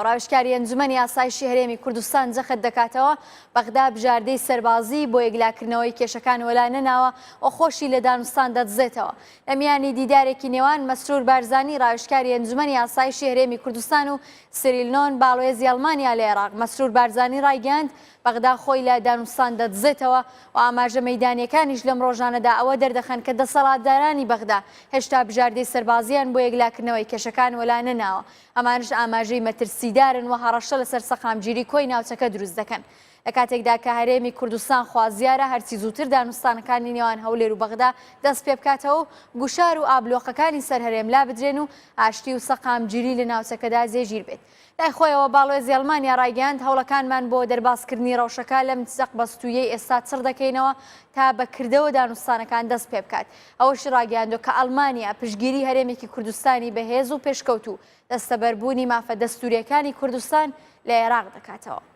ڕاوێژکاری ئەنجومەنی ئاسایشی هەرێمی کوردستان جەخت دەکاتەوە، بەغدا بژاردەی سەربازیی بۆ یەکلاکردنەوەی کێشەکان وەلا نەناوە و خۆشی لە دانوستان دەدزێتەوە. لە میانی دیدارێکی نێوان مەسرور بارزانی ڕاوێژکاری ئەنجومەنی ئاسایشی هەرێمی کوردستان و سیریل نۆن باڵوێزی ئەڵمانیا لە عێراق، مەسرور بارزانی ڕایگەیاند، بەغدا خۆی لە دانوستان دەدزێتەوە و ئاماژە مەیدانییەکانیش لەم ڕۆژانەدا ئەوە دەردەخەن کە دەسەڵاتدارانی بەغدا هێشتا بژاردەی سەربازییان بۆ یەکلاکردنەوەی کێشەکان وەلا نەناوە. ئەمانەش ئاماژەی مەترسیدارن و هەڕەشە لەسەر سەقامگیری کۆی ناوچەکە دروست دەکەن. لە کاتێکدا کە هەرێمی کوردستان خوازیارە هەرچی زووتر دانوستانەکانی نێوان هەولێر و بەغدا دەست پێبکاتەوە و گوشار و ئابلۆقەکانی سەر هەرێم لابدرێن و ئاشتی و سەقامگیری لە ناوچەکەدا جێگیر بێت. لای خۆیەوە باڵوێزی ئەڵمانیا ڕایگەیاند، هەوڵەکانمان بۆ دەربازکردنی ڕەوشەکە لەم چەقبەستوویەی ئێستا چڕ دەکەینەوە تا بە کردەوە دانوستانەکان دەست پێبکات. ئەوەشی ڕاگەیاندووە کە ئەڵمانیا پشتگیری هەرێمێکی کوردستانی بەهێز و پێشکەوتوو، دەستەبەربوونی مافە دەستوورییەکانی کوردستان لە عێراق دەکاتەوە.